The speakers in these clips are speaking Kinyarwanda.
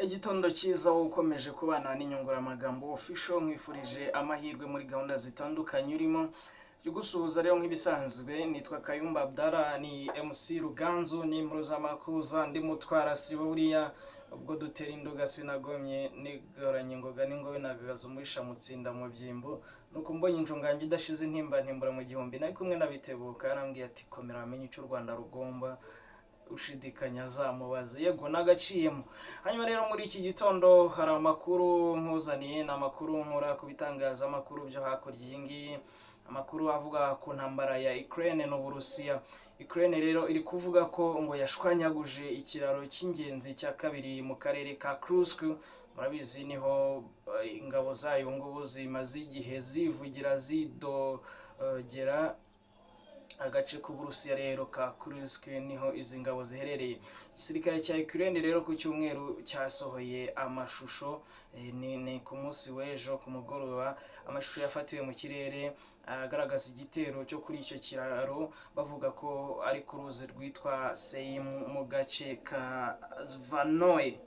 Igitondo cyiza wowe ukomeje kubana n'Inyunguramagambo Official, nkwifurije amahirwe muri gahunda zitandukanye urimo. Gusuhuza rero nk'ibisanzwe nitwa Kayumba Abdara, ni MC Ruganzu, ni Impuruzamakuru ndi mutwara sibo. Buriya ubwo dutera induga sinagomye nigoranye ingoga n'ingobe nagagaza umuhisha mutsinda mu byimbo, nuko mbonye injungange idashize intimba ntimbura mu gihumbi. Nari kumwe na Bitebuka, yarambwiye ati: "Komera wamenye icyo u Rwanda rugomba, ushidikanya azamubaze." Yego, nagaciyemo. Hanyuma rero muri iki gitondo hari amakuru nkuzaniye, ni amakuru nkura ku bitangazamakuru byo hakurya iyi ngiyi, amakuru avuga ku ntambara ya Ukraine n'Uburusiya. Ukraine rero iri kuvuga ko ngo yashwanyaguje ikiraro cy'ingenzi cya kabiri mu karere ka Kursk. Murabizi niho ingabo zayo ngubu zimaze igihe zivugira zidogera agace k'Uburusiya. Rero ka Kursk niho izi ngabo ziherereye. Igisirikare cya Ukraine rero ku cyumweru cyasohoye amashusho, ni ku munsi w'ejo ku mugoroba, amashusho yafatiwe mu kirere agaragaza igitero cyo kuri icyo kiraro, bavuga ko ari ku ruzi rwitwa Seim mu gace ka Zvanoe,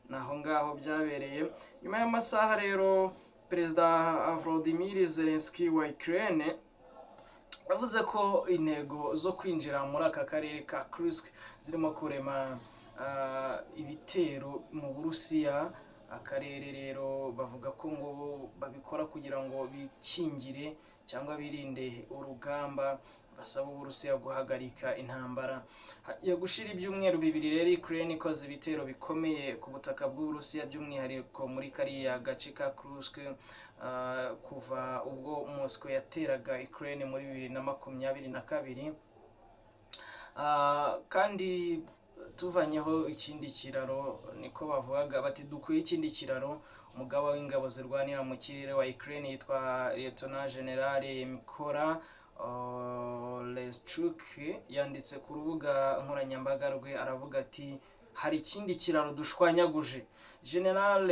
naho ngaho byabereye. Nyuma y'amasaha rero Perezida Volodymyr Zelensky wa Ukraine yavuze ko intego zo kwinjira muri aka karere ka Kursk zirimo kurema ibitero mu Burusiya. Akarere rero bavuga ko ngo babikora kugira ngo bikingire cyangwa birinde urugamba, basaba Uburusiya guhagarika intambara. Hagiye gushira ibyumweru 2 rero Ukraine ikoze ibitero bikomeye ku butaka bw'Uburusiya, by'umwihariko muri kariya gace ka Kursk, kuva ubwo Moscow yateraga Ukraine muri 2022. Kandi tuvanyeho ikindi kiraro, niko bavugaga bati dukwiye ikindi kiraro. Umugaba w'ingabo zirwanira mu kirere wa Ukraine yitwa Lieutenant General Mykola Oleshchuk yanditse ku rubuga nkoranyambaga rwe, aravuga ati: "Hari ikindi kiraro dushwanyaguje." General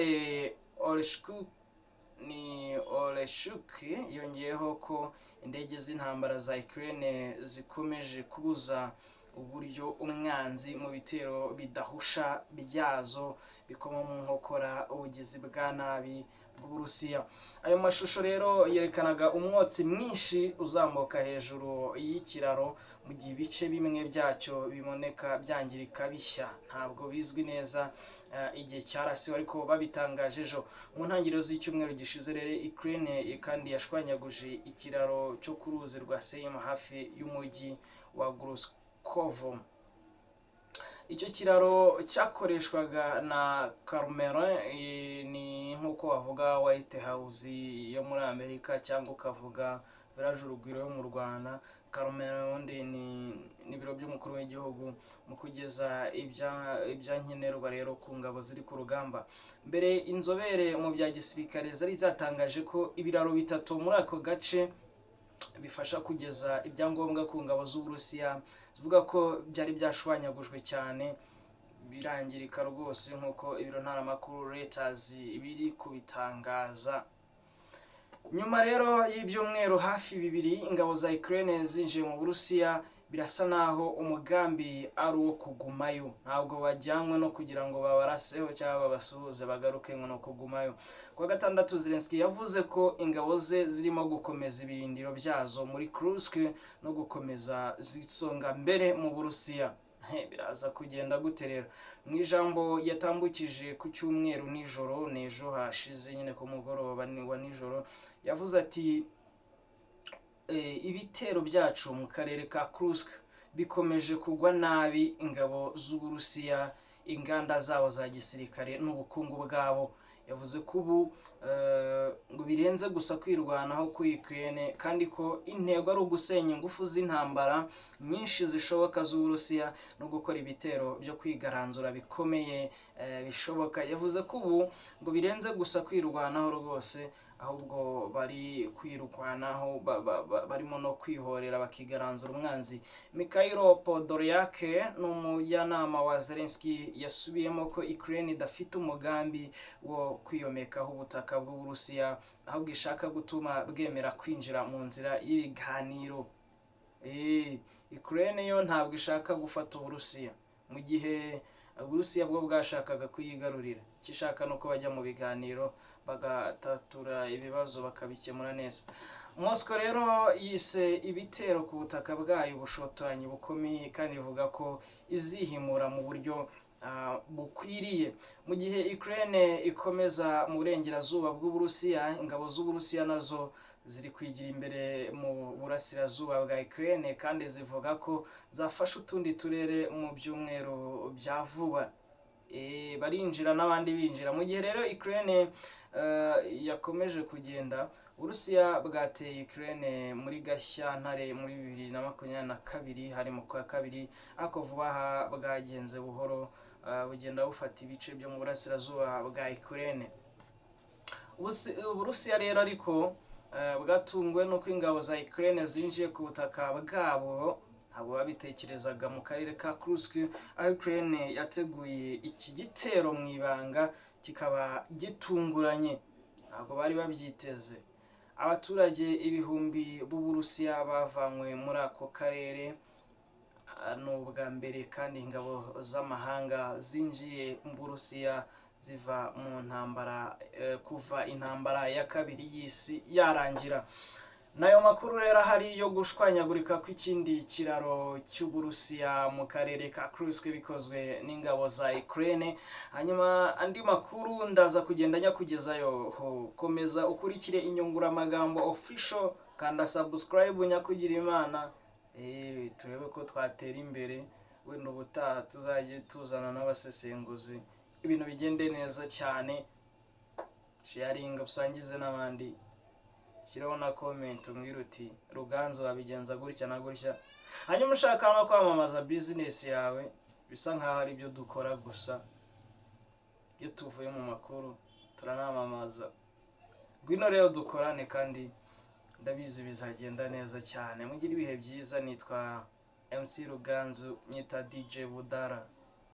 Oleshchuk, ni Oleshchuk, yongeyeho ko indege z'intambara za Ukraine zikomeje kubuza uburyo umwanzi mu bitero bidahusha byazo bikoma mu nkokora ubugizi bwa nabi bw'Uburusiya. Ayo mashusho rero yerekanaga umwotsi mwinshi uzamuka hejuru y'ikiraro, mu gihe ibice bimwe byacyo biboneka byangirika bishya. Ntabwo bizwi neza igihe cyarasiwe, ariko babitangaje ejo mu ntangiriro z'icyumweru gishize. Rero Ukraine kandi yashwanyaguje ikiraro cyo ku ruzi rwa Seim hafi y'umujyi wa Glushkovo. Icyo kiraro cyakoreshwaga na Kremlin, ni nk'uko wavuga White House yo muri Amerika cyangwa ukavuga Village Urugwiro yo mu Rwanda. Kremlin ubundi ni ibiro by'umukuru w'igihugu mu kugeza ibyankenerwa rero ku ngabo ziri ku rugamba. Mbere inzobere mu bya gisirikare zari zatangaje ko ibiraro bitatu muri ako gace bifasha kugeza ibyangombwa ku ngabo z'Uburusiya, zivuga ko byari byashwanyagujwe cyane birangirika rwose, nk'uko ibiro ntaramakuru Reuters biri kubitangaza. Nyuma rero y'ibyumweru hafi 2 ingabo za Ukraine zinjiye mu Burusiya, birasa naho umugambi ari uwo kugumayo. Ntabwo bajyanywe no kugira ngo babaraseho cyangwa babasuhuze bagaruke, ngo ni ukugumayo. Kuwa gatandatu Zelensky yavuze ko ingabo ze zirimo gukomeza ibirindiro byazo muri Kursk no gukomeza zisonga mbere mu Burusiya. Biraza kugenda gute rero? Mu ijambo yatambukije ku cyumweru nijoro, n'ejo hashize nyine ku mugoroba wa nijoro, yavuze ati: "Ibitero byacu mu karere ka Kursk bikomeje kugwa nabi ingabo z'Uburusiya, inganda zabo za gisirikare n'ubukungu bwabo." Yavuze ko ubu ngo birenze gusa kwirwanaho kuri Ukraine, kandi ko intego ari ugusenya ingufu z'intambara nyinshi zishoboka z'Uburusiya no gukora ibitero byo kwigaranzura bikomeye bishoboka. Yavuze ko ubu ngo birenze gusa kwirwanaho rwose, ahubwo bari kwirwanaho barimo no kwihorera bakigaranzura umwanzi. Mikhailo Podolyak ni umujyanama wa Zelensky, yasubiyemo ko Ukraine idafite umugambi wo kwiyomekaho ubutaka bw'Uburusiya, ahubwo ishaka gutuma bwemera kwinjira mu nzira y'ibiganiro. Ukraine yo ntabwo ishaka gufata Uburusiya mu gihe Uburusiya bwo bwashakaga kuyigarurira. Icyo ishaka ni uko bajya mu biganiro, bagatatura ibibazo, bakabikemura neza. Moscow rero yise ibitero ku butaka bwayo ubushotoranyi bukomeye, kandi ivuga ko izihimura mu buryo bukwiriye. Mu gihe Ukraine ikomeza mu burengerazuba bw'Uburusiya, ingabo z'Uburusiya nazo ziri kwigira imbere mu burasirazuba bwa Ukraine, kandi zivuga ko zafashe utundi turere mu byumweru bya vuba. Barinjira n'abandi binjira. Mu gihe rero Ukraine yakomeje kugenda, Uburusiya bwateye Ukraine muri Gashyantare muri 2022, hari mu kwa kabiri, ariko vuba aha bwagenze buhoro, bugenda bufata ibice byo mu burasirazuba bwa Ukraine. Uburusiya rero ariko bwatunguwe n'uko ingabo za Ukraine zinjiye ku butaka bwabo, ntabwo babitekerezaga, mu karere ka Kursk, aho Ukraine yateguye iki gitero mu ibanga kikaba gitunguranye, ntabwo bari babyiteze. Abaturage ibihumbi b'Uburusiya bavanywe muri ako karere. Ni ubwa mbere kandi ingabo z'amahanga zinjiye mu Burusiya ziva mu ntambara, kuva intambara ya kabiri y'isi yarangira. Nayo makuru rero ahari yo gushwanyagurika kw'ikindi kiraro cy'Uburusiya mu karere ka Kursk bikozwe n'ingabo za Ukraine. Hanyuma andi makuru ndaza kugenda nyakugezayo. Komeza ukurikire Inyunguramagambo Official, kanda subscribe, nyakugira Imana, turebe ko twatera imbere. Wenda ubutaha tuzajye tuzana n'abasesenguzi, ibintu bigende neza cyane. Sharinga, usangize n'abandi, shyiraho na comment, umbwire uti: "Ruganzu, wabigenza gutya na gutya." Hanyuma ushaka no kwamamaza business yawe, bisa nkaho ari byo dukora gusa, iyo tuvuye mu makuru turanamamaza. Ngwino rero dukorane, kandi ndabizi bizagenda neza cyane. Mugire ibihe byiza. Nitwa MC Ruganzu, nyita DJ Budara.